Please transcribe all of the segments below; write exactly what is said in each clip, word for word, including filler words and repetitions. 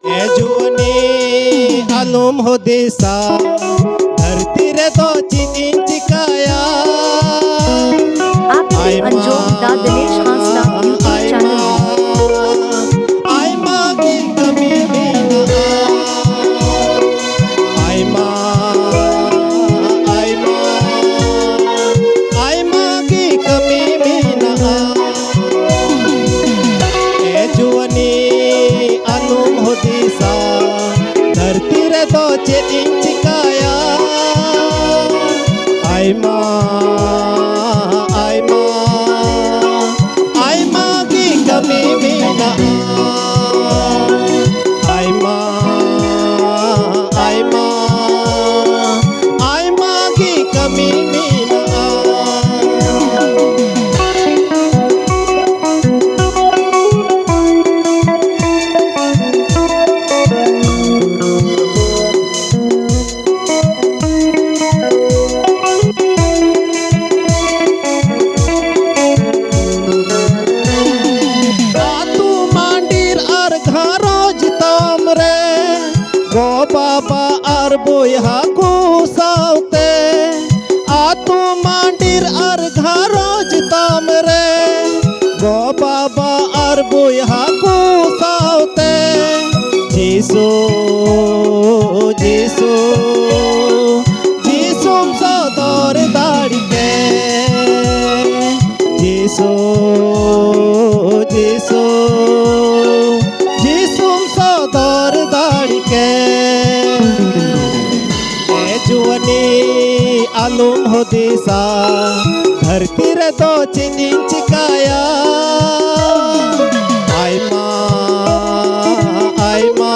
ᱮ ᱡᱩᱣᱟᱹᱱᱤ ᱟᱞᱚᱢ ᱦᱩᱫᱤᱥᱟ, ᱫᱷᱟᱹᱨᱛᱤ ᱨᱮᱫᱚ ᱪᱮᱫ ᱤᱧ ᱪᱤᱠᱟᱹᱭᱟ? ᱟᱯᱮ ᱟᱸᱡᱚᱢ ᱫᱟ ᱫᱤᱱᱮᱥ ᱦᱟᱸᱥᱫᱟ YouTube channel ᱨᱮ᱾ ᱟᱭᱢᱟ ᱜᱮ ᱠᱟᱹᱢᱤ ᱢᱮᱱᱟᱜᱼᱟ, ᱟᱭᱢᱟ, ᱟᱭᱢᱟ, ᱟᱭᱢᱟ ᱜᱮ ᱠᱟᱹᱢᱤ ᱢᱮᱱᱟᱜᱼᱟ᱾ ᱮ ᱡᱩᱣᱟᱹᱱᱤ ᱟᱞᱚᱢ ᱦᱩᱫᱤᱥᱟ, ᱫᱷᱟᱹᱨᱛᱤ ᱨᱮᱫᱚ ᱪᱮᱫ ᱤᱧ ᱪᱤᱠᱟᱹᱭᱟ? ᱟᱭᱢᱟ, ᱟᱭᱢᱟ, ᱟᱭᱢᱟ ᱜᱮ ᱠᱟᱹᱢᱤ ᱢᱮᱱᱟᱜᱼᱟ᱾ ᱟᱭᱢᱟ, ᱟᱭᱢᱟ, ᱟᱭᱢᱟ ᱜᱮ ᱠᱟᱹᱢᱤ ᱢᱮᱱᱟᱜᱼᱟ᱾ ᱟᱹᱛᱩ ᱢᱟᱹᱱᱰᱤᱨ ᱟᱨ ᱜᱷᱟᱨᱚᱸᱡᱽ ᱛᱟᱢ ᱨᱮ, ᱜᱚ ᱵᱟᱵᱟ ᱟᱨ ᱵᱚᱭᱦᱟ ᱠᱚ ᱥᱟᱶᱛᱮ, ᱟᱹᱛᱩ ᱢᱟᱹᱱᱰᱤᱨ ᱟᱨ ᱜᱷᱟᱨᱚᱸᱡᱽ ᱛᱟᱢ ᱨᱮ, ᱜᱚ ᱵᱟᱵᱟ ᱟᱨ ᱵᱚᱭᱦᱟ ᱠᱚ ᱥᱟᱶᱛᱮ, ᱡᱤᱥᱩ, ᱡᱤᱥᱩ, ᱡᱤᱥᱩᱢ ᱥᱚᱫᱚᱨ ᱫᱟᱲᱮ ᱠᱮ᱾ ᱡᱤᱥᱩ, ᱡᱤᱥᱩ, ᱡᱤᱥᱩᱢ ᱥᱚᱫᱚᱨ ᱫᱟᱲᱮ ᱠᱮ᱾ ᱮ ᱡᱩᱣᱟᱹᱱᱤ ᱟᱞᱚᱢ ᱦᱩᱫᱤᱥᱟ, ᱫᱷᱟᱹᱨᱛᱤ ᱨᱮᱫᱚ ᱪᱮᱫ ᱤᱧ ᱪᱤᱠᱟᱹᱭᱟ? ᱟᱭᱢᱟ, ᱟᱭᱢᱟ,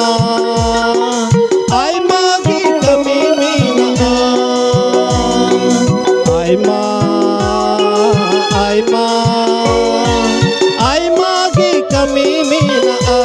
ᱟᱭᱢᱟ ᱜᱮ ᱠᱟᱹᱢᱤ ᱢᱮᱱᱟᱜᱼᱟ᱾ ᱟᱭᱢᱟ, ᱟᱭᱢᱟ, ᱟᱭᱢᱟ ᱜᱮ ᱠᱟᱹᱢᱤ ᱢᱮᱱᱟᱜᱼᱟ᱾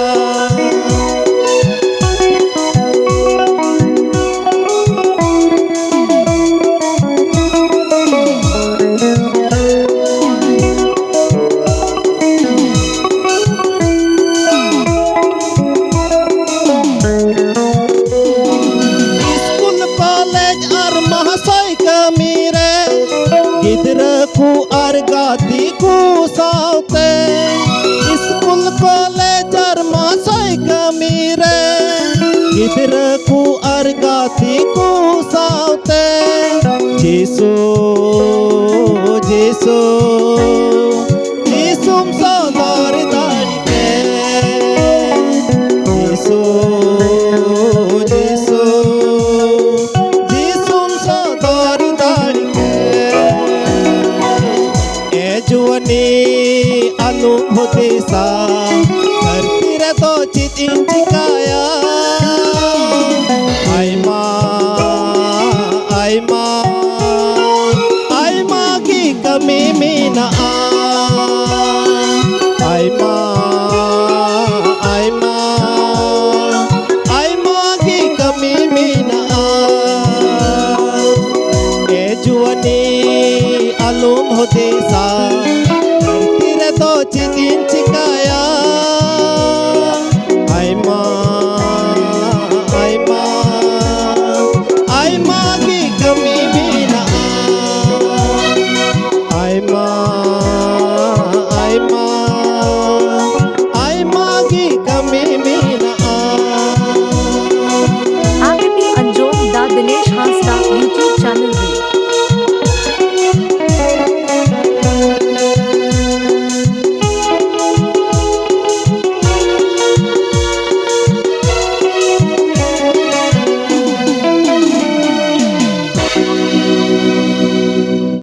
ᱜᱤᱫᱽᱨᱟᱹ ᱠᱚ ᱟᱨ ᱜᱟᱛᱮ ᱠᱚ ᱥᱟᱶᱛᱮ ᱡᱤᱥᱩ, ᱡᱤᱥᱩ, ᱡᱤᱥᱩᱢ ᱥᱚᱫᱚᱨ ᱫᱟᱲᱮ ᱛᱮ, ᱡᱤᱥᱩ,